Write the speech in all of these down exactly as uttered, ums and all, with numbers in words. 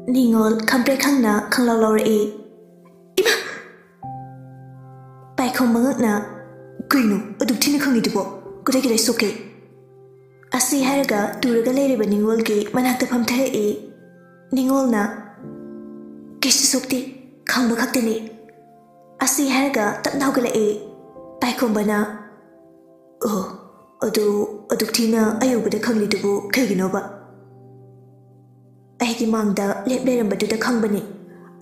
ꯅꯤꯉꯣꯜ ꯈꯝꯄ꯭ꯔꯦꯛ ꯈꯪꯅ ꯈꯪꯂꯥꯎ ꯂꯥꯎꯔꯛꯏ꯫ ꯏꯃꯥ! ꯄꯥꯏꯈꯣꯝꯕ ꯉꯛꯅ, "ꯀꯩꯅꯣ ꯑꯗꯨꯛ ꯊꯤꯅ ꯈꯪꯉꯤꯗꯨꯕꯣ? ꯀꯗꯥꯏ ꯀꯗꯥꯏ ꯁꯣꯛꯀꯦ?" ꯑꯁꯤ ꯍꯥꯏꯔꯒ ꯇꯨꯔꯒ ꯂꯩꯔꯤꯕ ꯅꯤꯉꯣꯜꯒꯤ ꯃꯅꯥꯛꯇ ꯐꯝꯊꯔꯛꯏ꯫ ꯅꯤꯉꯣꯜꯅ, "ꯀꯩꯁꯨ ꯁꯣꯛꯇꯦ, ꯈꯪꯕ ꯈꯛꯇꯅꯤ"꯫ ꯑꯁꯤ ꯍꯥꯏꯔꯒ ꯇꯞꯅ ꯍꯧꯒꯠꯂꯛꯏ꯫ ꯄꯥꯏꯈꯣꯝꯕꯅ, "ꯑꯣ, ꯑꯗꯨ ꯑꯗꯨꯛ ꯊꯤꯅ ꯑꯌꯧꯕꯗ ꯈꯪꯂꯤꯗꯨꯕꯨ ꯀꯩꯒꯤꯅꯣꯕ?" "ꯑꯩꯒꯤ ꯃꯥꯡꯗ ꯂꯦꯞ ꯂꯩꯔꯝꯕꯗꯨꯗ ꯈꯪꯕꯅꯤ꯫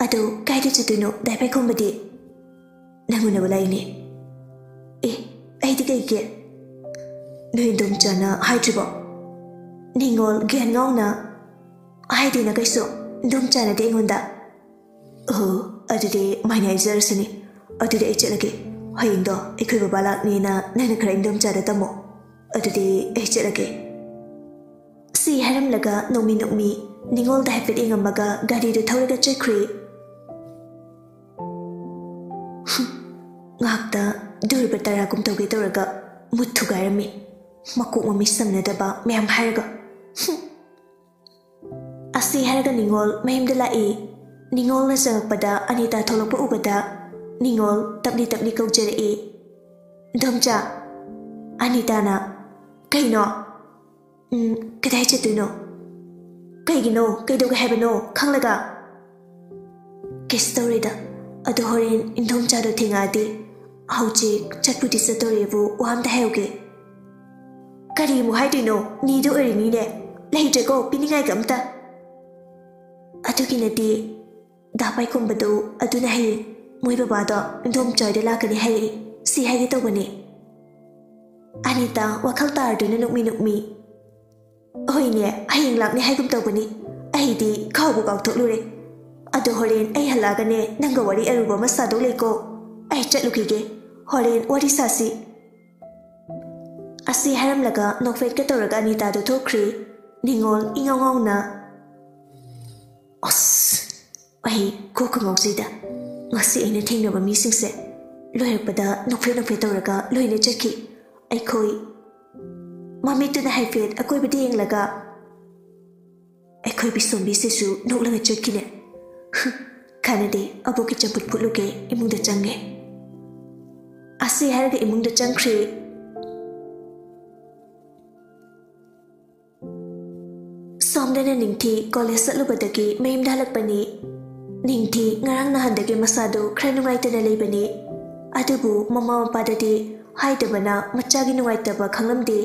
ꯑꯗꯨ ꯀꯥꯏꯗ ꯆꯠꯇꯣꯏꯅꯣ ꯗꯥꯏ ꯄꯥꯏꯈꯣꯝꯕꯗꯤ?" "ꯅꯪ ꯎꯅꯕ ꯂꯥꯛꯏꯅꯦ"꯫ "ꯑꯦ, ꯑꯩꯗꯤ ꯀꯩꯒꯤ?" "ꯅꯣꯏ ꯏꯟꯗꯣꯝꯆꯥꯅ ꯍꯥꯏꯗ꯭ꯔꯤꯕꯣ?" ꯅꯤꯉꯣꯜ ꯒ꯭ꯌꯥꯟ ꯉꯥꯎꯅ, "ꯍꯥꯏꯗꯦꯅ ꯀꯩꯁꯨ, ꯏꯟꯗꯣꯝꯆꯥꯅꯗꯤ ꯑꯩꯉꯣꯟꯗ"꯫ "ꯑꯣ, ꯑꯗꯨꯗꯤ ꯃꯥꯏꯅ ꯍꯥꯏꯖꯔꯁꯅꯤ꯫ ꯑꯗꯨꯗꯤ ꯑꯩ ꯆꯠꯂꯒꯦ꯫ ꯍꯌꯦꯡꯗꯣ ꯑꯩꯈꯣꯏ ꯕꯕꯥ ꯂꯥꯛꯅꯦꯅ ꯅꯪꯅ ꯈꯔ ꯏꯟꯗꯣꯝꯆꯥꯗ ꯇꯝꯃꯣ꯫ ꯑꯗꯨꯗꯤ ꯑꯩ ꯆꯠꯂꯒꯦ"꯫ ꯁꯤ ꯍꯥꯏꯔꯝꯂꯒ ꯅꯣꯡꯃꯤ ꯅꯣꯡꯃꯤ ꯅꯤꯉꯣꯜꯗ ꯍꯥꯏꯐꯦꯠ ꯌꯦꯡꯉꯝꯃꯒ ꯒꯥꯔꯤꯗꯨ ꯊꯧꯔꯒ ꯆꯠꯈ꯭ꯔꯦ꯫ ꯍꯨꯝ, ꯉꯥꯏꯍꯥꯛꯇ ꯗꯨꯔꯕ ꯇꯔꯥꯒꯨꯝ ꯇꯧꯒꯦ ꯇꯧꯔꯒ ꯃꯨꯠ ꯊꯨꯒꯥꯏꯔꯝꯃꯤ꯫ ꯃꯀꯣꯛ ꯃꯃꯤ ꯁꯝꯅꯗꯕ ꯃꯌꯥꯝ ꯍꯥꯏꯔꯒ꯫ ꯍꯨꯝ꯫ ꯑꯁꯤ ꯍꯥꯏꯔꯒ ꯅꯤꯉꯣꯜ ꯃꯌꯨꯝꯗ ꯂꯥꯛꯏ꯫ ꯅꯤꯉꯣꯜꯅ ꯆꯪꯉꯛꯄꯗ ꯑꯅꯤꯇꯥ ꯊꯣꯛꯂꯛꯄ ꯎꯕꯗ ꯅꯤꯉꯣꯜ ꯇꯞꯂꯤ ꯇꯞꯂꯤ ꯀꯧꯖꯔꯛꯏ, "ꯏꯟꯗꯣꯝꯆꯥ"꯫ ꯑꯅꯤꯇꯥꯅ, "ꯀꯩꯅꯣ?" "ꯎꯝ, ꯀꯗꯥꯏ ꯆꯠꯇꯣꯏꯅꯣ? ꯀꯩꯒꯤꯅꯣ? ꯀꯩꯗꯧꯒꯦ ꯍꯥꯏꯕꯅꯣ ꯈꯪꯂꯒ?" "ꯀꯩꯁꯨ ꯇꯧꯔꯣꯏꯗ, ꯑꯗꯣ ꯍꯣꯔꯦꯟ ꯏꯟꯗꯣꯝꯆꯥꯗꯣ ꯊꯦꯡꯉꯛꯑꯗꯤ ꯍꯧꯖꯤꯛ ꯆꯠꯄꯨꯗꯤ ꯆꯠꯇꯣꯔꯦꯕꯨ ꯋꯥ ꯑꯝꯇ ꯍꯥꯏꯍꯧꯒꯦ"꯫ "ꯀꯔꯤ ꯑꯃꯨꯛ ꯍꯥꯏꯗꯣꯏꯅꯣ? ꯅꯤꯗꯣ ꯑꯣꯏꯔꯤꯅꯤꯅꯦ, ꯂꯩꯇ꯭ꯔꯦꯀꯣ ꯄꯤꯅꯤꯡꯉꯥꯏꯒ ꯑꯝꯇ"꯫ ꯑꯗꯨꯒꯤꯅꯗꯤ ꯗꯥ ꯄꯥꯏꯈꯣꯝꯕꯗꯨ ꯑꯗꯨꯅ ꯍꯌꯦꯡ ꯃꯣꯏ ꯕꯕꯥꯗꯣ ꯏꯟꯗꯣꯝꯆꯥ ꯍꯣꯏꯗ ꯂꯥꯛꯀꯅꯤ ꯍꯥꯏꯔꯛꯏ, ꯁꯤ ꯍꯥꯏꯒꯦ ꯇꯧꯕꯅꯦ꯫ ꯑꯅꯤꯇꯥ ꯋꯥꯈꯜ ꯇꯥꯔꯗꯨꯅ ꯅꯣꯛꯃꯤ ꯅꯣꯛꯃꯤ, "ꯍꯣꯏꯅꯦ, ꯍꯌꯦꯡ ꯂꯥꯛꯅꯤ ꯍꯥꯏꯒꯨꯝ ꯇꯧꯕꯅꯤ꯫ ꯑꯩꯗꯤ ꯀꯥꯎꯕꯨ ꯀꯥꯎꯊꯣꯛꯂꯨꯔꯦ꯫ ꯑꯗꯣ ꯍꯣꯔꯦꯟ ꯑꯩ ꯍꯜꯂꯛꯑꯒꯅꯦ ꯅꯪꯒ ꯋꯥꯔꯤ ꯑꯔꯨꯕ ꯑꯃ ꯁꯥꯗꯧ ꯂꯩꯀꯣ꯫ ꯑꯩ ꯆꯠꯂꯨꯈꯤꯒꯦ꯫ ꯍꯣꯔꯦꯟ ꯋꯥꯔꯤ ꯁꯥꯁꯤ"꯫ ꯑꯁꯤ ꯍꯥꯏꯔꯝꯂꯒ ꯅꯣꯛꯐꯦꯠꯀ ꯇꯧꯔꯒ ꯑꯅꯤꯇꯥꯗꯣ ꯊꯣꯛꯈ꯭ꯔꯦ꯫ ꯅꯤꯉꯣꯜ ꯏꯉꯥꯎ ꯉꯥꯎꯅ, "ꯑꯁ, ꯑꯩ ꯀꯣꯛꯀ ꯉꯥꯎꯖꯩꯗ꯫ ꯉꯁꯤ ꯑꯩꯅ ꯊꯦꯡꯅꯕ ꯃꯤꯁꯤꯡꯁꯦ ꯂꯣꯏꯔꯛꯄꯗ ꯅꯣꯛꯐꯦꯠ ꯅꯣꯛꯐꯦꯠ ꯇꯧꯔꯒ ꯂꯣꯏꯅ ꯆꯠꯈꯤ꯫ ꯑꯩꯈꯣꯏ"꯫ ꯃꯃꯤꯠꯇꯨꯅ ꯍꯥꯏꯐꯦꯠ ꯑꯀꯣꯏꯕꯗ ꯌꯦꯡꯂꯒ, ꯑꯩꯈꯣꯏ ꯕꯤꯁꯣꯝꯕꯤꯁꯤꯁꯨ ꯅꯣꯛꯂꯒ ꯆꯠꯈꯤꯅꯦ꯫ "ꯀꯥꯟꯅꯗꯦ, ꯑꯕꯣꯛꯀꯤ ꯆꯝꯐꯨꯠ ꯐꯨꯠꯂꯨꯒꯦ", ꯏꯃꯨꯡꯗ ꯆꯪꯉꯦ꯫ ꯑꯁꯤ ꯍꯥꯏꯔꯒ ꯏꯃꯨꯡꯗ ꯆꯪꯈ꯭ꯔꯦ꯫ ꯁꯣꯝꯗꯅ ꯅꯤꯡꯊꯤ ꯀꯣꯂꯦꯖ ꯆꯠꯂꯨꯕꯗꯒꯤ ꯃꯌꯨꯝꯗ ꯍꯜꯂꯛꯄꯅꯤ꯫ ꯅꯤꯡꯊꯤ ꯉꯔꯥꯡ ꯅꯍꯥꯟꯗꯒꯤ ꯃꯁꯥꯗꯨ ꯈꯔ ꯅꯨꯡꯉꯥꯏꯇꯅ ꯂꯩꯕꯅꯤ꯫ ꯑꯗꯨꯕꯨ ꯃꯃꯥ ꯃꯄꯥꯗꯗꯤ ꯍꯥꯏꯗꯕꯅ ꯃꯆꯥꯒꯤ ꯅꯨꯡꯉꯥꯏꯇꯕ ꯈꯪꯂꯝꯗꯦ꯫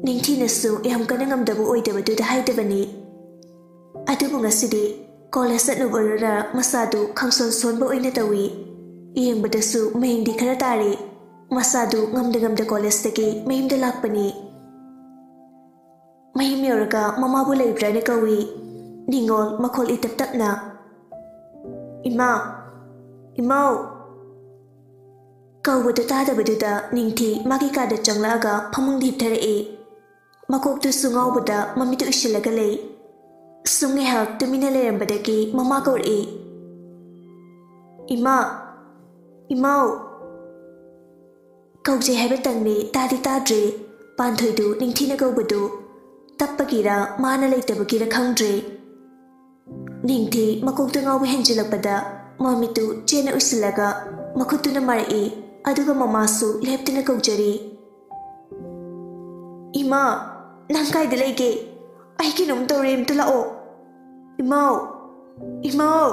ꯅꯤꯡꯊꯤꯅꯁꯨ ꯌꯥꯝ ꯀꯟꯅ ꯉꯝꯗꯕ ꯑꯣꯏꯗꯕꯗꯨꯗ ꯍꯥꯏꯗꯕꯅꯤ꯫ ꯑꯗꯨꯕꯨ ꯉꯁꯤꯗꯤ ꯀꯣꯂꯦꯖ ꯆꯠꯂꯨꯕꯗꯨꯗ ꯃꯁꯥꯗꯨ ꯈꯪꯁꯣꯟ ꯁꯣꯟꯕ ꯑꯣꯏꯅ ꯇꯧꯏ꯫ ꯌꯦꯡꯕꯗꯁꯨ ꯃꯌꯦꯡꯗꯤ ꯈꯔ ꯇꯥꯔꯤ꯫ ꯃꯁꯥꯗꯨ ꯉꯝꯗ ꯉꯝꯗ ꯀꯣꯂꯦꯖꯇꯒꯤ ꯃꯌꯨꯝꯗ ꯂꯥꯛꯄꯅꯤ꯫ ꯃꯌꯨꯝ ꯌꯧꯔꯒ ꯃꯃꯥꯕꯨ ꯂꯩꯕ꯭ꯔꯥꯅ ꯀꯧꯏ꯫ ꯅꯤꯡꯉꯣꯜ ꯃꯈꯣꯜ ꯏꯇꯞ ꯇꯞꯅ, "ꯏꯃꯥ! ꯏꯃꯥꯎ!" ꯀꯧꯕꯗꯨ ꯇꯥꯗꯕꯗꯨꯗ ꯅꯤꯡꯊꯤ ꯃꯥꯒꯤ ꯀꯥꯗ ꯆꯪꯂꯛꯑꯒ ꯐꯃꯨꯡꯗ ꯍꯤꯞꯊꯔꯛꯏ꯫ ꯃꯀꯣꯛꯇꯨꯁꯨ ꯉꯥꯎꯕꯗ ꯃꯃꯤꯠꯇꯨ ꯎꯏꯁꯤꯜꯂꯒ ꯂꯩ꯫ ꯁꯨꯝ ꯉꯥꯏꯍꯥꯛ ꯇꯨꯃꯤꯟꯅ ꯂꯩꯔꯝꯕꯗꯒꯤ ꯃꯃꯥ ꯀꯧꯔꯛꯏ, "ꯏꯃꯥ! ꯏꯃꯥꯎ!" ꯀꯧꯖꯩ ꯍꯥꯏꯕꯇꯪꯅꯤ, ꯇꯥꯗꯤ ꯇꯥꯗ꯭ꯔꯦ꯫ ꯄꯥꯟꯊꯣꯏꯗꯨ ꯅꯤꯡꯊꯤꯅ ꯀꯧꯕꯗꯨ ꯇꯞꯄꯒꯤꯔ ꯃꯥꯅ ꯂꯩꯇꯕꯒꯤꯔ ꯈꯪꯗ꯭ꯔꯦ꯫ ꯅꯤꯡꯊꯤ ꯃꯀꯣꯛꯇ ꯉꯥꯎꯕ ꯍꯦꯟꯖꯤꯜꯂꯛꯄꯗ ꯃꯃꯤꯠꯇꯨ ꯆꯦꯠꯅ ꯎꯏꯁꯤꯜꯂꯒ ꯃꯈꯨꯠꯇꯨꯅ ꯃꯥꯔꯛꯏ, ꯑꯗꯨꯒ ꯃꯃꯥꯁꯨ ꯂꯦꯞꯇꯅ ꯀꯧꯖꯔꯤ꯫ "ꯏꯃꯥ, ꯅꯪ ꯀꯥꯏꯗ ꯂꯩꯒꯦ? ꯑꯩ ꯀꯩꯅꯣꯝ ꯇꯧꯔꯦ, ꯑꯝꯇ ꯂꯥꯛꯑꯣ꯫ ꯏꯃꯥꯎ! ꯏꯃꯥꯎ!"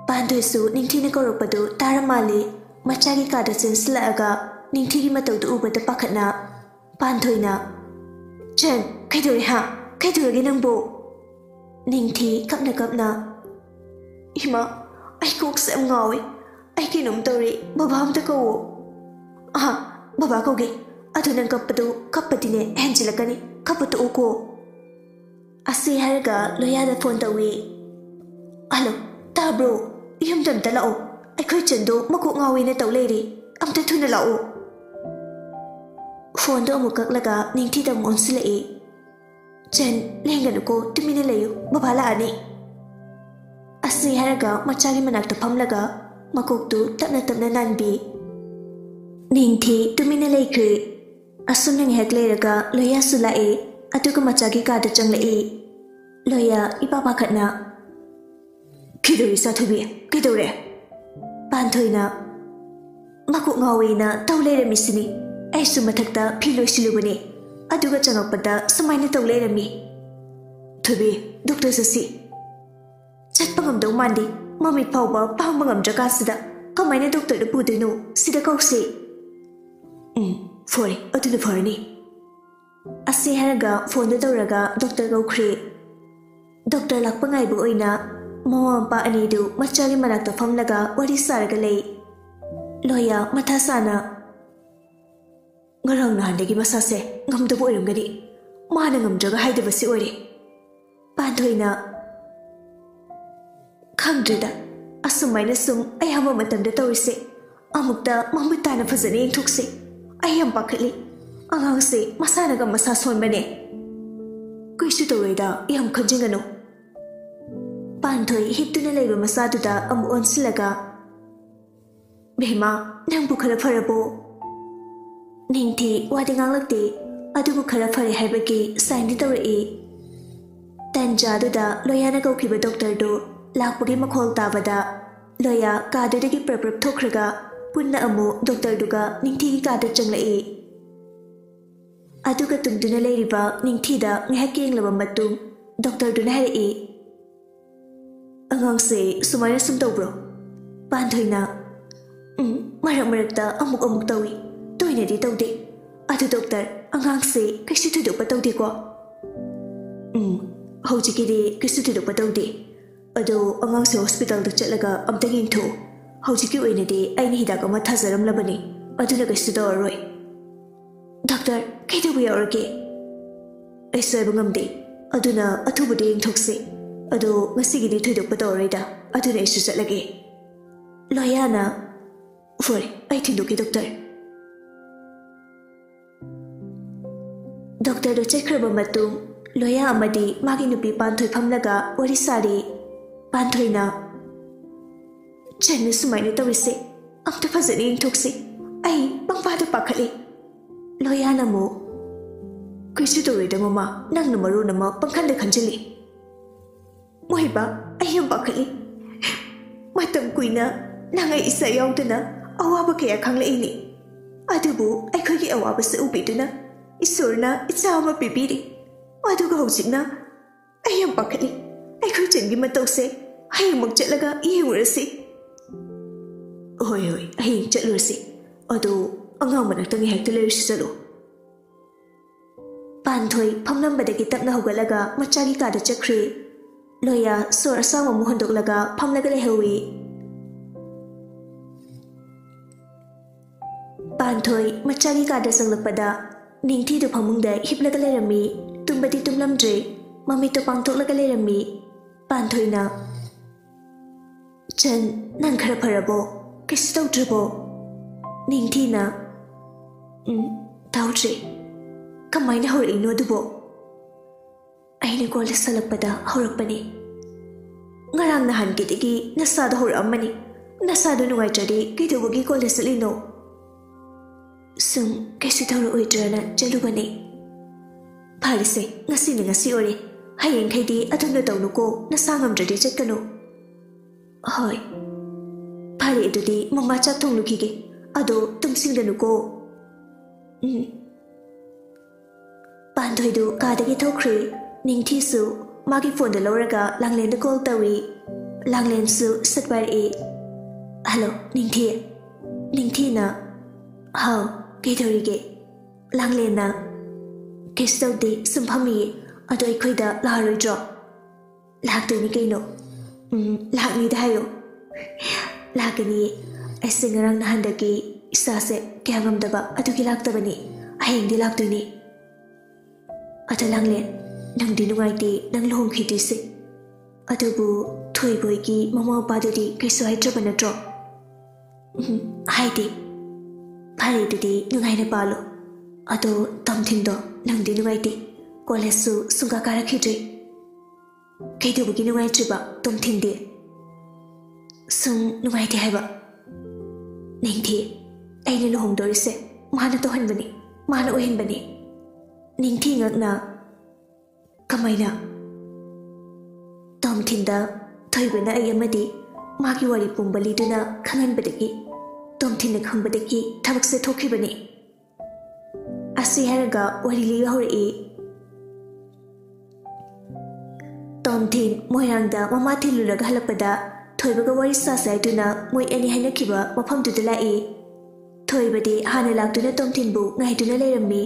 ꯄꯥꯟꯊꯣꯏꯁꯨ ꯅꯤꯡꯊꯤꯅ ꯀꯧꯔꯛꯄꯗꯨ ꯇꯥꯔ ꯃꯥꯜꯂꯦ꯫ ꯃꯆꯥꯒꯤ ꯀꯥꯗ ꯆꯦꯟꯁꯤꯜꯂꯛꯑꯒ ꯅꯤꯡꯊꯤꯒꯤ ꯃꯇꯧꯗꯨ ꯎꯕꯗ ꯄꯥꯈꯠꯅ ꯄꯥꯟꯊꯣꯏꯅ, "ꯆꯟ, ꯀꯩꯗꯧꯔꯦ ꯍꯥ? ꯀꯩꯗꯧꯔꯒꯦ ꯅꯪꯕꯨ?" ꯅꯤꯡꯊꯤ ꯀꯞꯅ ꯀꯞꯅ, "ꯏꯃꯥ, ꯑꯩ ꯀꯣꯛꯁꯦ ꯌꯥꯝ ꯉꯥꯎꯏ꯫ ꯑꯩ ꯀꯩꯅꯣꯝ ꯇꯧꯔꯦ꯫ ꯕꯕꯥ ꯑꯝꯇ ꯀꯧꯋꯣ꯫" "ꯑꯍꯥ, ꯕꯕꯥ ꯀꯧꯒꯦ꯫ ꯑꯗꯨ ꯅꯪ ꯀꯞꯄꯗꯨ ꯀꯞꯄꯗꯤꯅꯦ ꯍꯦꯟꯖꯤꯜꯂꯛꯀꯅꯤ꯫ ꯀꯞꯄ ꯇꯣꯛꯎꯀꯣ꯫" ꯑꯁꯤ ꯍꯥꯏꯔꯒ ꯂꯣꯌꯥꯗ ꯐꯣꯟ ꯇꯧꯏ꯫ "ꯍꯜꯂꯣ, ꯇꯥꯕ꯭ꯔꯣ? ꯌꯨꯝꯗ ꯑꯝꯇ ꯂꯥꯛꯑꯣ꯫ ꯑꯩꯈꯣꯏ ꯆꯟꯗꯣ ꯃꯀꯣꯛ ꯉꯥꯎꯋꯦꯅ ꯇꯧ ꯂꯩꯔꯦ꯫ ꯑꯝꯇ ꯊꯨꯅ ꯂꯥꯛꯑꯣ꯫" ꯐꯣꯟꯗꯣ ꯑꯃꯨꯛ ꯀꯛꯂꯒ ꯅꯤꯡꯊꯤꯗ ꯑꯃꯨꯛ ꯑꯣꯟꯁꯤꯜꯂꯛꯏ꯫ "ꯆꯟ, ꯂꯦꯡꯒꯅꯨꯀꯣ, ꯇꯨꯃꯤꯟꯅ ꯂꯩꯌꯨ, ꯕꯕꯥ ꯂꯥꯛꯑꯅꯤ꯫" ꯑꯁꯤ ꯍꯥꯏꯔꯒ ꯃꯆꯥꯒꯤ ꯃꯅꯥꯛꯇ ꯐꯝꯂꯒ ꯃꯀꯣꯛꯇꯨ ꯇꯞꯅ ꯇꯞꯅ ꯅꯥꯟꯕꯤ꯫ ꯅꯤꯡꯊꯤ ꯇꯨꯃꯤꯟꯅ ꯂꯩꯈ꯭ꯔꯦ꯫ ꯑꯁꯨꯝꯅ ꯉꯥꯏꯍꯥꯛ ꯂꯩꯔꯒ ꯂꯣꯌꯥꯁꯨ ꯂꯥꯛꯑꯦ꯫ ꯑꯗꯨꯒ ꯃꯆꯥꯒꯤ ꯀꯥꯗ ꯆꯪꯂꯛꯏ꯫ ꯂꯣꯌꯥ ꯏꯄꯥ ꯄꯥꯈꯠꯅ, "ꯀꯩꯗꯧꯔꯤ ꯏꯆꯥ ꯊꯣꯏꯕꯤ? ꯀꯩꯗꯧꯔꯦ?" ꯄꯥꯟꯊꯣꯏꯅ, "ꯃꯀꯣꯛ ꯉꯥꯎꯋꯦꯅ ꯇꯧ ꯂꯩꯔꯝꯃꯤꯁꯤꯅꯤ꯫ ꯑꯩꯁꯨ ꯃꯊꯛꯇ ꯐꯤ ꯂꯣꯏꯁꯤꯜꯂꯨꯕꯅꯤ, ꯑꯗꯨꯒ ꯆꯪꯉꯛꯄꯗ ꯁꯨꯃꯥꯏꯅ ꯇꯧ ꯂꯩꯔꯝꯃꯤ꯫ ꯊꯣꯏꯕꯤ, ꯗꯣꯛꯇꯔ ꯆꯠꯁꯤ꯫ ꯆꯠꯄ ꯉꯝꯗꯧ ꯃꯥꯟꯗꯦ꯫ ꯃꯃꯤꯠ ꯐꯥꯎꯕ ꯄꯥꯡꯕ ꯉꯝꯗ꯭ꯔꯀꯥꯟꯁꯤꯗ ꯀꯃꯥꯏꯅ ꯗꯣꯛꯇꯔꯗ ꯄꯨꯗꯣꯏꯅꯣ? ꯁꯤꯗ ꯀꯧꯁꯤ꯫" "ꯎꯝ, ꯐꯔꯦ, ꯑꯗꯨꯅ ꯐꯔꯅꯤ꯫" ꯑꯁꯤ ꯍꯥꯏꯔꯒ ꯐꯣꯟꯗꯨ ꯇꯧꯔꯒ ꯗꯣꯛꯇꯔ ꯀꯧꯈ꯭ꯔꯦ꯫ ꯗꯣꯛꯇꯔ ꯂꯥꯛꯄ ꯉꯥꯏꯕ ꯑꯣꯏꯅ ꯃꯃꯥ ꯃꯄꯥ ꯑꯅꯤꯗꯨ ꯃꯆꯥꯒꯤ ꯃꯅꯥꯛꯇ ꯐꯝꯂꯒ ꯋꯥꯔꯤ ꯁꯥꯔꯒ ꯂꯩ꯫ ꯂꯣꯌꯥ ꯃꯊꯥ ꯁꯥꯅ, "ꯉꯔꯥꯡ ꯅꯍꯥꯟꯗꯒꯤ ꯃꯁꯥꯁꯦ ꯉꯝꯗꯕ ꯑꯣꯏꯔꯝꯒꯅꯤ꯫ ꯃꯥꯅ ꯉꯝꯗ꯭ꯔꯒ ꯍꯥꯏꯗꯕꯁꯤ ꯑꯣꯏꯔꯦ꯫" ꯄꯥꯟꯊꯣꯏꯅ, "ꯈꯪꯗ꯭ꯔꯦꯗ, ꯑꯁꯨꯃꯥꯏꯅ ꯁꯨꯝ ꯑꯌꯥꯝꯕ ꯃꯇꯝꯗ ꯇꯧꯔꯤꯁꯦ꯫ ꯑꯃꯨꯛꯇ ꯃꯃꯨꯠ ꯇꯥꯅ ꯐꯖꯅ ꯌꯦꯡꯊꯣꯛꯁꯦ꯫ ꯑꯩ ꯌꯥꯝ ꯄꯥꯈꯠꯂꯤ꯫ ꯑꯉꯥꯡꯁꯦ ꯃꯁꯥꯅꯒ ꯃꯁꯥ ꯁꯣꯟꯕꯅꯦ꯫" "ꯀꯩꯁꯨ ꯇꯧꯔꯣꯏꯗ, ꯌꯥꯝ ꯈꯟꯖꯤꯟꯒꯅꯨ꯫" ꯄꯥꯟꯊꯣꯏ ꯍꯤꯞꯇꯨꯅ ꯂꯩꯕ ꯃꯆꯥꯗꯨꯗ ꯑꯃꯨꯛ ꯑꯣꯟꯁꯤꯜꯂꯒ, "ꯕꯦꯝꯃ, ꯅꯪꯕꯨ ꯈꯔ ꯐꯔꯕꯣ?" ꯅꯤꯡꯊꯤ ꯋꯥꯗꯤ ꯉꯥꯡꯂꯛꯇꯦ, ꯑꯗꯨꯕꯨ ꯈꯔ ꯐꯔꯦ ꯍꯥꯏꯕꯒꯤ ꯁꯥꯏꯟꯗꯤ ꯇꯧꯔꯛꯏ꯫ ꯇꯟꯖꯥꯗꯨꯗ ꯂꯣꯌꯥꯅ ꯀꯧꯈꯤꯕ ꯗꯣꯛꯇꯔꯗꯨ ꯂꯥꯛꯄꯒꯤ ꯃꯈꯣꯜ ꯇꯥꯕꯗ ꯂꯣꯌꯥ ꯀꯥꯗꯨꯗꯒꯤ ꯄ꯭ꯔꯞ ꯄ꯭ꯔꯞ ꯊꯣꯛꯈ꯭ꯔꯒ ꯄꯨꯟꯅ ꯑꯃꯨꯛ ꯗꯣꯛꯇꯔꯗꯨꯒ ꯅꯤꯡꯊꯤꯒꯤ ꯀꯥꯗ ꯆꯪꯂꯛꯏ꯫ ꯑꯗꯨꯒ ꯇꯨꯝꯗꯨꯅ ꯂꯩꯔꯤꯕ ꯅꯤꯡꯊꯤꯗ ꯉꯥꯏꯍꯥꯛ ꯌꯦꯡꯂꯕ ꯃꯇꯨꯡ ꯗꯣꯛꯇꯔꯗꯨꯅ ꯍꯥꯏꯔꯛꯏ, "ꯑꯉꯥꯡꯁꯦ ꯁꯨꯃꯥꯏꯅ ꯁꯨꯝ ꯇꯧꯕ꯭ꯔꯣ?" ꯄꯥꯟꯊꯣꯏꯅ, "ꯎꯝ, ꯃꯔꯛ ꯃꯔꯛꯇ ꯑꯃꯨꯛ ꯑꯃꯨꯛ ꯇꯧꯏ, ꯇꯣꯏꯅꯗꯤ ꯇꯧꯗꯦ꯫ ꯑꯗꯨ ꯗꯣꯛꯇꯔ, ꯑꯉꯥꯡꯁꯦ ꯀꯩꯁꯨ ꯊꯣꯏꯗꯣꯛꯄ ꯇꯧꯗꯦꯀꯣ?" "ꯎꯝ, ꯍꯧꯖꯤꯛꯀꯤꯗꯤ ꯀꯩꯁꯨ ꯊꯣꯏꯗꯣꯛꯄ ꯇꯧꯗꯦ꯫ ꯑꯗꯣ ꯑꯉꯥꯡꯁꯦ ꯍꯣꯁꯄꯤꯇꯥꯜꯗ ꯆꯠꯂꯒ ꯑꯝꯇ ꯌꯦꯡꯊꯣꯛꯎ꯫ ꯍꯧꯖꯤꯛꯀꯤ ꯑꯣꯏꯅꯗꯤ ꯑꯩꯅ ꯍꯤꯗꯥꯛ ꯑꯃ ꯊꯥꯖꯔꯝꯂꯕꯅꯤ, ꯑꯗꯨꯅ ꯀꯩꯁꯨ ꯇꯧꯔꯔꯣꯏ꯫" "ꯗꯣꯛꯇꯔ, ꯀꯩꯗꯧꯕ ꯌꯥꯎꯔꯒꯦ?" "ꯑꯩꯁꯨ ꯍꯥꯏꯕ ꯉꯝꯗꯦ, ꯑꯗꯨꯅ ꯑꯊꯨꯕꯗ ꯌꯦꯡꯊꯣꯛꯁꯤ꯫ ꯑꯗꯣ ꯉꯁꯤꯒꯤꯗꯤ ꯊꯣꯏꯗꯣꯛꯄ ꯇꯧꯔꯔꯣꯏꯗ, ꯑꯗꯨꯅ ꯑꯩꯁꯨ ꯆꯠꯂꯒꯦ꯫" ꯂꯣꯌꯥꯅ, "ꯐꯔꯦ, ꯑꯩ ꯊꯤꯟꯗꯣꯛꯀꯦ ꯗꯣꯛꯇꯔ꯫" ꯗꯣꯛꯇꯔꯗꯨ ꯆꯠꯈ꯭ꯔꯕ ꯃꯇꯨꯡ ꯂꯣꯌꯥ ꯑꯃꯗꯤ ꯃꯥꯒꯤ ꯅꯨꯄꯤ ꯄꯥꯟꯊꯣꯏ ꯐꯝꯂꯒ ꯋꯥꯔꯤ ꯁꯥꯔꯤ꯫ ꯄꯥꯟꯊꯣꯏꯅ, "ꯆꯟꯅ ꯁꯨꯃꯥꯏꯅ ꯇꯧꯔꯤꯁꯦ, ꯑꯝꯇ ꯐꯖꯅ ꯌꯦꯡꯊꯣꯛꯁꯤ꯫ ꯑꯩ ꯄꯪꯄꯥꯗ ꯄꯥꯈꯠꯂꯤ꯫" ꯂꯣꯌꯥꯅ ꯑꯃꯨꯛ, "ꯀꯩꯁꯨ ꯇꯧꯔꯣꯏꯗ ꯃꯃꯥ, ꯅꯪꯅ ꯃꯔꯣꯟ ꯑꯃ ꯄꯪꯈꯟꯗ ꯈꯟꯖꯤꯜꯂꯤ꯫ ꯃꯣꯍꯤꯕ, ꯑꯩ ꯌꯥꯝ ꯄꯥꯈꯠꯂꯤ꯫ ꯃꯇꯝ ꯀꯨꯏꯅ ꯅꯪ ꯑꯩ ꯏꯆꯥ ꯌꯥꯎꯗꯅ ꯑꯋꯥꯕ ꯀꯌꯥ ꯈꯪꯂꯛꯏꯅꯤ꯫ ꯑꯗꯨꯕꯨ ꯑꯩꯈꯣꯏꯒꯤ ꯑꯋꯥꯕꯁꯦ ꯎꯕꯤꯗꯨꯅ ꯏꯁꯣꯔꯅ ꯏꯆꯥ ꯑꯃ ꯄꯤꯕꯤꯔꯤ꯫ ꯑꯗꯨꯒ ꯍꯧꯖꯤꯛꯅ ꯑꯩ ꯌꯥꯝ ꯄꯥꯈꯠꯂꯤ꯫ ꯑꯩꯈꯣꯏ ꯆꯟꯒꯤ ꯃꯇꯧꯁꯦ ꯍꯌꯦꯡꯃꯛ ꯆꯠꯂꯒ ꯌꯦꯡꯉꯨꯔꯁꯤ꯫" "ꯍꯣꯏ, ꯍꯣꯏ, ꯍꯌꯦꯡ ꯆꯠꯂꯨꯔꯁꯤ꯫ ꯑꯗꯣ ꯑꯉꯥꯡ ꯃꯅꯥꯛꯇ ꯉꯥꯏꯍꯥꯛꯇ ꯂꯩꯔꯨꯁꯤ, ꯆꯠꯂꯣ꯫" ꯄꯥꯟꯊꯣꯏ ꯐꯝꯂꯝꯕꯗꯒꯤ ꯇꯞꯅ ꯍꯧꯒꯠꯂꯒ ꯃꯆꯥꯒꯤ ꯀꯥꯗ ꯆꯠꯈ꯭ꯔꯦ꯫ ꯂꯣꯌꯥ ꯁꯣꯔ ꯑꯁꯥꯡꯕ ꯑꯃꯨꯛ ꯍꯣꯟꯗꯣꯛꯂꯒ ꯐꯝꯂꯒ ꯂꯩꯍꯧꯏ꯫ ꯄꯥꯟꯊꯣꯏ ꯃꯆꯥꯒꯤ ꯀꯥꯗ ꯆꯪꯂꯛꯄꯗ ꯅꯤꯡꯊꯤꯗꯨ ꯐꯃꯨꯡꯗ ꯍꯤꯞꯂꯒ ꯂꯩꯔꯝꯃꯤ꯫ ꯇꯨꯝꯕꯗꯤ ꯇꯨꯝꯂꯝꯗ꯭ꯔꯦ, ꯃꯃꯤꯠꯇꯣ ꯄꯥꯡꯊꯣꯛꯂꯒ ꯂꯩꯔꯝꯃꯤ꯫ ꯄꯥꯟꯊꯣꯏꯅ, "ꯆꯟ, ꯅꯪ ꯈꯔ ꯐꯔꯕꯣ? ꯀꯩꯁꯨ ꯇꯧꯗ꯭ꯔꯕꯣ?" ꯅꯤꯡꯊꯤꯅ, "ꯎꯝ, ꯇꯧꯗ꯭ꯔꯦ꯫ ꯀꯃꯥꯏꯅ ꯍꯧꯔꯛꯏꯅꯣ ꯑꯗꯨꯕꯣ?" "ꯑꯩꯅ ꯀꯣꯂꯦꯖ ꯍꯜꯂꯛꯄꯗ ꯍꯧꯔꯛꯄꯅꯦ꯫ ꯉꯔꯥꯡ ꯅꯍꯥꯟꯒꯤꯗꯒꯤ ꯅꯁꯥꯗꯣ ꯍꯧꯔꯛꯑꯝꯃꯅꯤ꯫ ꯅꯁꯥꯗꯣ ꯅꯨꯡꯉꯥꯏꯇ꯭ꯔꯗꯤ ꯀꯩꯗꯧꯕꯒꯤ ꯀꯣꯂꯦꯖ ꯆꯠꯂꯤꯅꯣ?" "ꯁꯨꯝ ꯀꯩꯁꯨ ꯇꯧꯔꯛꯑꯣꯏꯗ꯭ꯔꯅ ꯆꯠꯂꯨꯕꯅꯦ꯫" "ꯐꯔꯦꯁꯦ, ꯉꯁꯤꯅ ꯉꯁꯤ ꯑꯣꯏꯔꯦ꯫ ꯍꯌꯦꯡꯈꯩꯗꯤ ꯑꯗꯨꯝꯅ ꯇꯧꯅꯨꯀꯣ, ꯅꯁꯥ ꯉꯝꯗ꯭ꯔꯗꯤ ꯆꯠꯀꯅꯨ꯫" "ꯍꯣꯏ꯫ ꯐꯔꯦ, ꯑꯗꯨꯗꯤ ꯃꯃꯥ ꯆꯥꯛ ꯊꯣꯡꯂꯨꯈꯤꯒꯦ꯫ ꯑꯗꯣ ꯇꯨꯝꯁꯤꯟꯒꯅꯨꯀꯣ꯫" "ꯎꯝ꯫" ꯄꯥꯟꯊꯣꯏꯗꯨ ꯀꯥꯗꯒꯤ ꯊꯣꯛꯈ꯭ꯔꯦ꯫ ꯅꯤꯡꯊꯤꯁꯨ ꯃꯥꯒꯤ ꯐꯣꯟꯗꯨ ꯂꯧꯔꯒ ꯂꯥꯡꯂꯦꯟꯗ ꯀꯣꯜ ꯇꯧꯏ꯫ ꯂꯥꯡꯂꯦꯟꯁꯨ ꯁꯠ ꯄꯥꯏꯔꯛꯏ꯫ "ꯍꯜꯂꯣ, ꯅꯤꯡꯊꯤ꯫" ꯅꯤꯡꯊꯤꯅ, "ꯍꯥꯎ, ꯀꯩꯗꯧꯔꯤꯒꯦ?" ꯂꯥꯡꯂꯦꯟꯅ, "ꯀꯩꯁꯨ ꯇꯧꯗꯦ, ꯁꯨꯝ ꯐꯝꯃꯤꯌꯦ꯫ ꯑꯗꯣ ꯑꯩꯈꯣꯏꯗ ꯂꯥꯛꯑꯔꯣꯏꯗ꯭ꯔꯣ?" "ꯂꯥꯛꯇꯣꯏꯅꯤ ꯀꯩꯅꯣ꯫ ꯎꯝ, ꯂꯥꯛꯅꯤꯗ ꯍꯥꯏꯌꯣ꯫" "ꯂꯥꯛꯀꯅꯤꯌꯦ꯫ ꯑꯩꯁꯦ ꯉꯔꯥꯡ ꯅꯍꯥꯟꯗꯒꯤ ꯏꯁꯥꯁꯦ ꯀꯌꯥ ꯉꯝꯗꯕ ꯑꯗꯨꯒꯤ ꯂꯥꯛꯇꯕꯅꯤ꯫ ꯍꯌꯦꯡꯗꯤ ꯂꯥꯛꯇꯣꯏꯅꯤ꯫" "ꯑꯗꯣ ꯂꯥꯡꯂꯦꯟ, ꯅꯪꯗꯤ ꯅꯨꯡꯉꯥꯏꯇꯦ ꯅꯪ ꯂꯨꯍꯣꯡꯈꯤꯗꯣꯏꯁꯦ꯫ ꯑꯗꯨꯕꯨ ꯊꯣꯏꯕꯣꯏꯒꯤ ꯃꯃꯥ ꯃꯄꯥꯗꯨꯗꯤ ꯀꯩꯁꯨ ꯍꯥꯏꯗ꯭ꯔꯕ ꯅꯠꯇ꯭ꯔꯣ?" "ꯎꯝ, ꯍꯥꯏꯗꯦ꯫" "ꯐꯔꯦ, ꯑꯗꯨꯗꯤ ꯅꯨꯡꯉꯥꯏꯅ ꯄꯥꯜꯂꯣ꯫ ꯑꯗꯣ ꯇꯣꯝꯊꯤꯟꯗꯣ, ꯅꯪꯗꯤ ꯅꯨꯡꯉꯥꯏꯇꯦ, ꯀꯣꯂꯦꯖꯁꯨ ꯁꯨꯡꯀꯥ ꯀꯥꯔꯛꯈꯤꯗ꯭ꯔꯦ꯫ ꯀꯩꯗꯧꯕꯒꯤ ꯅꯨꯡꯉꯥꯏꯇ꯭ꯔꯤꯕ ꯇꯣꯝꯊꯤꯟꯗꯤ?" "ꯁꯨꯝ ꯅꯨꯡꯉꯥꯏꯇꯦ ꯍꯥꯏꯕ꯫" "ꯅꯤꯡꯊꯤ, ꯑꯩꯅ ꯂꯨꯍꯣꯡꯗꯣꯔꯤꯁꯦ ꯃꯥꯅ ꯇꯧꯍꯟꯕꯅꯤ, ꯃꯥꯅ ꯑꯣꯏꯍꯟꯕꯅꯤ꯫" ꯅꯤꯡꯊꯤ ꯉꯛꯅ, "ꯀꯃꯥꯏꯅ?" ꯇꯣꯝꯊꯤꯟꯗ ꯊꯣꯏꯕꯅ ꯑꯩ ꯑꯃꯗꯤ ꯃꯥꯒꯤ ꯋꯥꯔꯤ ꯄꯨꯝꯕ ꯂꯤꯗꯨꯅ ꯈꯪꯍꯟꯕꯗꯒꯤ ꯇꯣꯝꯊꯤꯟꯅ ꯈꯪꯕꯗꯒꯤ ꯊꯕꯛꯁꯦ ꯊꯣꯛꯈꯤꯕꯅꯤ꯫ ꯑꯁꯤ ꯍꯥꯏꯔꯒ ꯋꯥꯔꯤ ꯂꯤꯕ ꯍꯧꯔꯛꯏ꯫ ꯇꯣꯝꯊꯤꯟ ꯃꯣꯏꯔꯥꯡꯗ ꯃꯃꯥ ꯊꯤꯜꯂꯨꯔꯒ ꯍꯜꯂꯛꯄꯗ ꯊꯣꯏꯕꯒ ꯋꯥꯔꯤ ꯁꯥꯁꯦ ꯍꯥꯏꯗꯨꯅ ꯃꯣꯏ ꯑꯅꯤ ꯍꯥꯏꯅꯈꯤꯕ ꯃꯐꯝꯗꯨꯗ ꯂꯥꯛꯏ꯫ ꯊꯣꯏꯕꯗꯤ ꯍꯥꯟꯅ ꯂꯥꯛꯇꯨꯅ ꯇꯣꯝꯊꯤꯟꯕꯨ ꯉꯥꯏꯗꯨꯅ ꯂꯩꯔꯝꯃꯤ꯫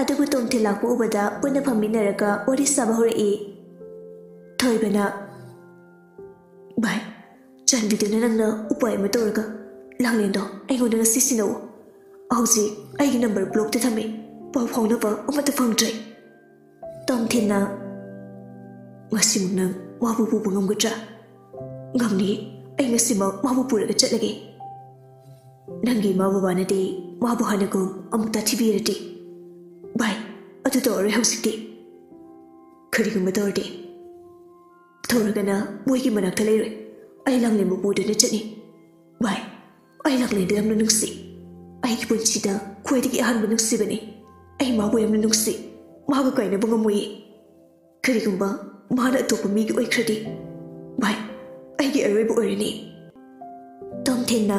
ꯑꯗꯨꯕꯨ ꯇꯣꯝꯊꯤꯟ ꯂꯥꯛꯄ ꯎꯕꯗ ꯄꯨꯟꯅ ꯐꯝꯃꯤꯟꯅꯔꯒ ꯋꯥꯔꯤ ꯁꯥꯕ ꯍꯧꯔꯛꯏ꯫ ꯊꯣꯏꯕꯅ, "ꯚꯥꯏ, ꯆꯥꯟꯕꯤꯗꯨꯅ ꯅꯪꯅ ꯎꯄꯥꯏ ꯑꯃ ꯇꯧꯔꯒ ꯂꯥꯡꯂꯦꯟꯗꯣ ꯑꯩꯉꯣꯟꯗ ꯉꯁꯤ ꯁꯤꯟꯅꯧ꯫ ꯍꯧꯖꯤꯛ ꯑꯩꯒꯤ ꯅꯝꯕꯔ ꯕ꯭ꯂꯣꯛꯇ ꯊꯝꯃꯤ, ꯄꯥꯎ ꯐꯥꯎꯅꯕ ꯑꯃꯠꯇ ꯐꯪꯗ꯭ꯔꯦ꯫" ꯇꯣꯝꯊꯤꯟꯅ, "ꯉꯁꯤꯃꯛ ꯅꯪ ꯃꯥꯕꯨ ꯄꯨꯕ ꯉꯝꯒꯗ꯭ꯔꯥ?" "ꯉꯝꯅꯤ, ꯑꯩ ꯉꯁꯤꯃꯛ ꯃꯥꯕꯨ ꯄꯨꯔꯒ ꯆꯠꯂꯒꯦ꯫ ꯅꯪꯒꯤ ꯏꯃꯥ ꯕꯕꯥꯅꯗꯤ ꯃꯥꯕꯨ ꯍꯥꯟꯅꯒꯨꯝ ꯑꯃꯨꯛ ꯇꯥꯊꯤꯕꯤꯔꯗꯤ?" "ꯚꯥꯏ, ꯑꯗꯨ ꯇꯧꯔꯔꯣꯏ ꯍꯧꯖꯤꯛꯇꯤ꯫ ꯀꯔꯤꯒꯨꯝꯕ ꯇꯧꯔꯗꯤ, ꯇꯧꯔꯒꯅ ꯃꯣꯏꯒꯤ ꯃꯅꯥꯛꯇ ꯂꯩꯔꯣꯏ꯫ ꯑꯩ ꯂꯥꯡꯂꯦꯟꯕꯨ ꯄꯨꯗꯨꯅ ꯆꯠꯅꯤ꯫ ꯚꯥꯏ, ꯑꯩ ꯂꯥꯡꯂꯦꯟꯗꯣ ꯌꯥꯝꯅ ꯅꯨꯡꯁꯤ꯫ ꯑꯩꯒꯤ ꯄꯨꯟꯁꯤꯗ ꯈ꯭ꯋꯥꯏꯗꯒꯤ ꯑꯍꯥꯟꯕ ꯅꯨꯡꯁꯤꯕꯅꯤ꯫ ꯑꯩ ꯃꯥꯕꯨ ꯌꯥꯝꯅ ꯅꯨꯡꯁꯤ꯫ ꯃꯥꯒ ꯀꯥꯏꯅꯕ ꯉꯝꯃꯣꯏꯌꯦ꯫ ꯀꯔꯤꯒꯨꯝꯕ ꯃꯥꯅ ꯑꯇꯣꯞꯄ ꯃꯤꯒꯤ ꯑꯣꯏꯈ꯭ꯔꯗꯤ? ꯚꯥꯏ, ꯑꯩꯒꯤ ꯑꯔꯣꯏꯕ ꯑꯣꯏꯔꯅꯤ꯫" ꯇꯣꯝꯊꯤꯟꯅ,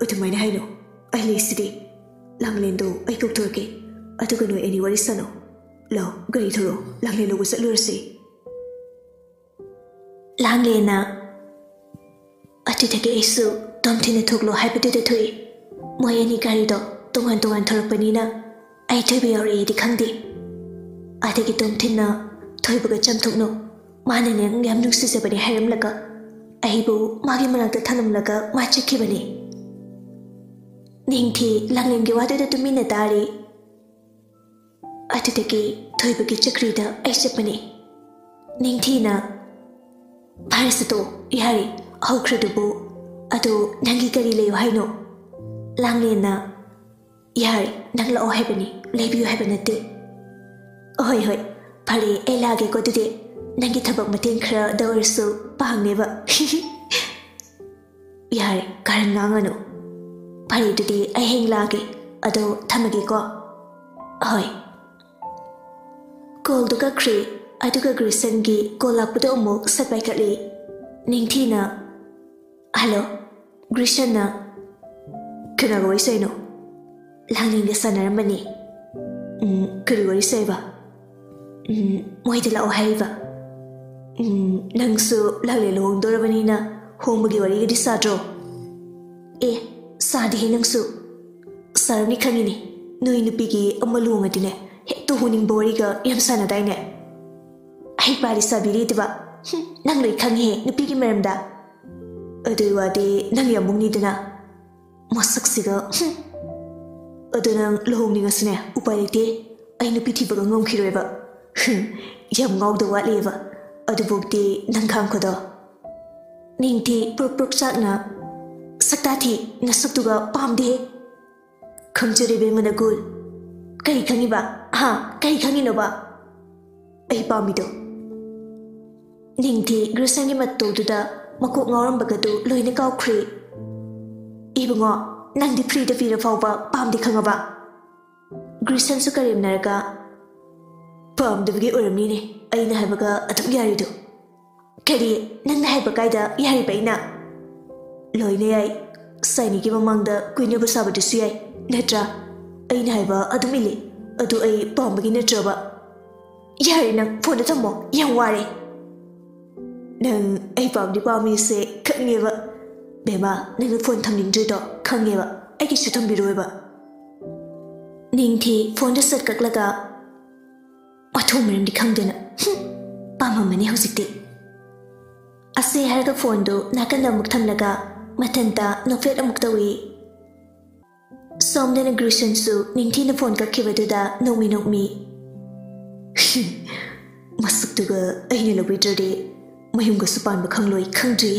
"ꯑꯗꯨꯃꯥꯏꯅ ꯍꯥꯏꯅꯣ, ꯑꯩ ꯂꯩꯁꯤꯗꯤ꯫ ꯂꯥꯡꯂꯦꯟꯗꯣ ꯑꯩ ꯀꯧꯊꯣꯔꯛꯀꯦ, ꯑꯗꯨꯒ ꯅꯣꯏ ꯑꯅꯤ ꯋꯥꯔꯤ ꯁꯥꯅꯧ꯫ ꯂꯥꯎ, ꯒꯥꯔꯤ ꯊꯧꯔꯣ, ꯂꯥꯡꯂꯦꯟ ꯂꯧꯕ ꯆꯠꯂꯨꯔꯁꯤ꯫" ꯂꯥꯡꯂꯦꯟꯅ, "ꯑꯗꯨꯗꯒꯤ ꯑꯩꯁꯨ ꯇꯣꯝꯊꯤꯟꯅ ꯊꯣꯛꯂꯣ ꯍꯥꯏꯕꯗꯨꯗ ꯊꯣꯛꯏ꯫ ꯃꯣꯏ ꯑꯅꯤ ꯒꯥꯔꯤꯗꯣ ꯇꯣꯉꯥꯟ ꯇꯣꯉꯥꯟ ꯊꯧꯔꯛꯄꯅꯤꯅ ꯑꯩ ꯊꯣꯏꯕ ꯌꯥꯎꯔꯛꯑꯦꯗꯤ ꯈꯪꯗꯦ꯫" ꯑꯗꯒꯤ ꯇꯣꯝꯊꯤꯟꯅ ꯊꯣꯏꯕꯒ ꯆꯝꯊꯣꯛꯅꯧ, ꯃꯥꯅꯅꯦ ꯌꯥꯝ ꯅꯨꯡꯁꯤꯖꯕꯅꯦ ꯍꯥꯏꯔꯝꯂꯒ ꯑꯩꯕꯨ ꯃꯥꯒꯤ ꯃꯅꯥꯛꯇ ꯊꯝꯂꯝꯂꯒ ꯃꯥ ꯆꯠꯈꯤꯕꯅꯤ꯫ ꯅꯤꯡꯊꯤ ꯂꯥꯡꯂꯦꯟꯒꯤ ꯋꯥꯗꯨꯗ ꯇꯨꯃꯤꯟꯅ ꯇꯥꯔꯤ꯫ ꯑꯗꯨꯗꯒꯤ ꯊꯣꯏꯕꯒꯤ ꯆꯀ꯭ꯔꯤꯗ ꯑꯩ ꯆꯠꯄꯅꯤ꯫ ꯅꯤꯡꯊꯤꯅ, "ꯐꯔꯦꯁꯦ ꯇꯣ, ꯌꯥꯔꯦ, ꯍꯧꯈ꯭ꯔꯗꯨꯕꯨ꯫ ꯑꯗꯣ ꯅꯪꯒꯤ ꯀꯔꯤ ꯂꯩꯌꯨ ꯍꯥꯏꯅꯣ?" ꯂꯥꯡꯂꯦꯟꯅ, "ꯌꯥꯔꯦ, ꯅꯪ ꯂꯥꯛꯑꯣ ꯍꯥꯏꯕꯅꯤ, ꯂꯩꯕꯤꯌꯨ ꯍꯥꯏꯕ ꯅꯠꯇꯦ꯫" "ꯍꯣꯏ, ꯍꯣꯏ, ꯐꯔꯦ, ꯑꯩ ꯂꯥꯛꯑꯒꯦꯀꯣ ꯑꯗꯨꯗꯤ꯫ ꯅꯪꯒꯤ ꯊꯕꯛ ꯃꯇꯦꯡ ꯈꯔꯗ ꯑꯣꯏꯔꯁꯨ ꯄꯥꯡꯅꯦꯕ꯫" "ꯌꯥꯔꯦ, ꯀꯥꯔꯟ ꯉꯥꯡꯉꯅꯨ꯫ ꯐꯔꯦ, ꯑꯗꯨꯗꯤ ꯑꯩ ꯍꯌꯦꯡ ꯂꯥꯛꯑꯒꯦ꯫ ꯑꯗꯣ ꯊꯝꯃꯒꯦꯀꯣ꯫" "ꯍꯣꯏ꯫" ꯀꯣꯜꯗꯨ ꯀꯛꯈ꯭ꯔꯦ꯫ ꯑꯗꯨꯒ ꯒ꯭ꯔꯤꯁꯟꯒꯤ ꯀꯣꯜ ꯂꯥꯛꯄꯗꯣ ꯑꯃꯨꯛ ꯁꯠ ꯄꯥꯏꯈꯠꯂꯤ꯫ ꯅꯤꯡꯊꯤꯅ, "ꯍꯜꯂꯣ, ꯒ꯭ꯔꯤꯁꯟꯅ?" "ꯀꯅꯥꯒ ꯋꯥꯔꯤ ꯁꯥꯏꯅꯣ?" "ꯂꯥꯡꯂꯦꯟꯒ ꯁꯥꯟꯅꯔꯝꯕꯅꯤ꯫" "ꯎꯝ, ꯀꯔꯤ ꯋꯥꯔꯤ ꯁꯥꯏꯕ?" "ꯎꯝ, ꯃꯣꯏꯗ ꯂꯥꯛꯑꯣ ꯍꯥꯏꯔꯤꯕ꯫" "ꯎꯝ, ꯅꯪꯁꯨ ꯂꯥꯡꯂꯦꯟ ꯂꯨꯍꯣꯡꯗꯣꯔꯕꯅꯤꯅ ꯍꯣꯡꯕꯒꯤ ꯋꯥꯔꯤꯒꯗꯤ ꯁꯥꯗ꯭ꯔꯣ?" "ꯑꯦ, ꯁꯥꯗꯦꯍꯦ ꯅꯪꯁꯨ꯫" "ꯁꯥꯔꯝꯅꯤ ꯈꯪꯉꯤꯅꯦ, ꯅꯣꯏ ꯅꯨꯄꯤꯒꯤ ꯑꯃ ꯂꯨꯍꯣꯡꯉꯗꯤꯅꯦ ꯍꯦꯛꯇ ꯍꯣꯡꯅꯤꯡꯕ ꯋꯥꯔꯤꯒ ꯌꯥꯝ ꯁꯥꯟꯅꯗꯥꯏꯅꯦ?" "ꯍꯩꯄꯥꯗꯤ ꯁꯥꯕꯤꯔꯤꯗꯕ꯫ ꯍꯨꯝ, ꯅꯪ ꯂꯣꯏ ꯈꯪꯉꯤꯍꯦ ꯅꯨꯄꯤꯒꯤ ꯃꯔꯝꯗ꯫" "ꯑꯗꯨꯏ ꯋꯥꯗꯤ ꯅꯪ ꯌꯥꯝ ꯃꯨꯛꯅꯤꯗꯅ꯫ ꯃꯁꯛꯁꯤꯒ, ꯍꯨꯝ꯫ ꯑꯗꯣ ꯅꯪ ꯂꯨꯍꯣꯡꯅꯤꯡꯉꯁꯨꯅꯦ, ꯎꯄꯥꯏ ꯂꯩꯇꯦ꯫ ꯑꯩ ꯅꯨꯄꯤ ꯊꯤꯕꯒ ꯉꯝꯈꯤꯔꯣꯏꯕ꯫ ꯍꯨꯝ, ꯌꯥꯝ ꯉꯥꯎꯗ ꯋꯥꯠꯂꯤꯑꯕ꯫ ꯑꯗꯨꯕꯨꯛꯇꯤ ꯅꯪ ꯈꯥꯡꯈꯣꯗꯣ꯫" ꯅꯤꯡꯊꯤ ꯄ꯭ꯔꯨꯞ ꯄ꯭ꯔꯨꯞ ꯆꯥꯛꯅ, "ꯁꯛꯇꯥ ꯊꯤ, ꯅꯁꯛꯇꯨꯒ ꯄꯥꯝꯗꯦꯍꯦ꯫" "ꯈꯪꯖꯔꯦ ꯏꯕꯦꯝꯃ ꯅꯒꯨꯜ꯫ ꯀꯔꯤ ꯈꯪꯉꯤꯕ? ꯍꯥ? ꯀꯔꯤ ꯈꯪꯉꯤꯅꯣꯕ?" "ꯑꯩ ꯄꯥꯝꯃꯤꯗꯣ꯫" ꯅꯤꯡꯊꯤ ꯒ꯭ꯔꯤꯁꯟꯒꯤ ꯃꯇꯧꯗꯨꯗ ꯃꯀꯣꯛ ꯉꯥꯎꯔꯝꯕꯒꯗꯨ ꯂꯣꯏꯅ ꯀꯥꯎꯈ꯭ꯔꯦ꯫ "ꯏꯕꯨꯡꯉꯣ, ꯅꯪꯗꯤ ꯐ꯭ꯔꯤꯗ ꯄꯤꯔ ꯐꯥꯎꯕ ꯄꯥꯝꯗꯦ ꯈꯪꯉꯕ?" ꯒ꯭ꯔꯤꯁꯟꯁꯨ ꯀꯔꯦꯝꯅꯔꯒ, "ꯄꯥꯝꯗꯕꯒꯤ ꯑꯣꯏꯔꯝꯅꯤꯅꯦ ꯑꯩꯅ ꯍꯥꯏꯕꯒ ꯑꯗꯨꯝ ꯌꯥꯔꯤꯗꯣ꯫" "ꯀꯔꯤ? ꯅꯪꯅ ꯍꯥꯏꯕ ꯀꯥꯏꯗ ꯌꯥꯔꯤꯕ ꯑꯩꯅ?" "ꯂꯣꯏꯅ ꯌꯥꯏ꯫ ꯁꯥꯏꯅꯤꯒꯤ ꯃꯃꯥꯡꯗ ꯀꯨꯏꯅꯕ ꯁꯥꯕꯗꯨꯁꯨ ꯌꯥꯏ, ꯅꯠꯇ꯭ꯔꯥ? ꯑꯩꯅ ꯍꯥꯏꯕ ꯑꯗꯨꯝ ꯏꯜꯂꯤ꯫ ꯑꯗꯨ ꯑꯩ ꯄꯥꯝꯕꯒꯤ ꯅꯠꯇ꯭ꯔꯕ?" "ꯌꯥꯔꯦ, ꯅꯪ ꯐꯣꯟꯗꯣ ꯊꯝꯃꯣ, ꯌꯥꯝ ꯋꯥꯔꯦ꯫" "ꯅꯪ ꯑꯩ ꯄꯥꯝꯗꯤ ꯄꯥꯝꯃꯤꯁꯦ ꯈꯪꯉꯦꯕ꯫ ꯕꯦꯝꯃ, ꯅꯪꯅ ꯐꯣꯟ ꯊꯝꯅꯤꯡꯗ꯭ꯔꯤꯗꯣ ꯈꯪꯉꯦꯕ꯫ ꯑꯩꯒꯤꯁꯨ ꯊꯝꯕꯤꯔꯣꯏꯕ꯫" ꯅꯤꯡꯊꯤ ꯐꯣꯟꯗꯣ ꯁꯠ ꯀꯛꯂꯒ, "ꯃꯊꯣꯡ ꯃꯔꯝꯗꯤ ꯈꯪꯗꯅ, ꯍꯨꯝ, ꯄꯥꯝꯃꯝꯃꯅꯤ ꯍꯧꯖꯤꯛꯇꯤ꯫" ꯑꯁꯦ ꯍꯥꯏꯔꯒ ꯐꯣꯟꯗꯨ ꯅꯥꯀꯟꯗ ꯑꯃꯨꯛ ꯊꯝꯂꯒ ꯃꯊꯟꯇ ꯅꯣꯛꯐꯦꯠ ꯑꯃꯨꯛ ꯇꯧꯏ꯫ ꯁꯣꯝꯗꯅ ꯒ꯭ꯔꯤꯁꯟꯁꯨ ꯅꯤꯡꯊꯤꯅ ꯐꯣꯟ ꯀꯛꯈꯤꯕꯗꯨꯗ ꯅꯣꯛꯃꯤ ꯅꯣꯛꯃꯤ꯫ "ꯃꯁꯛꯇꯨꯒ ꯑꯩꯅ ꯂꯧꯕꯤꯗ꯭ꯔꯗꯤ ꯃꯌꯨꯝꯒꯁꯨ ꯄꯥꯟꯕ ꯈꯪꯂꯣꯏ ꯈꯪꯗ꯭ꯔꯤ꯫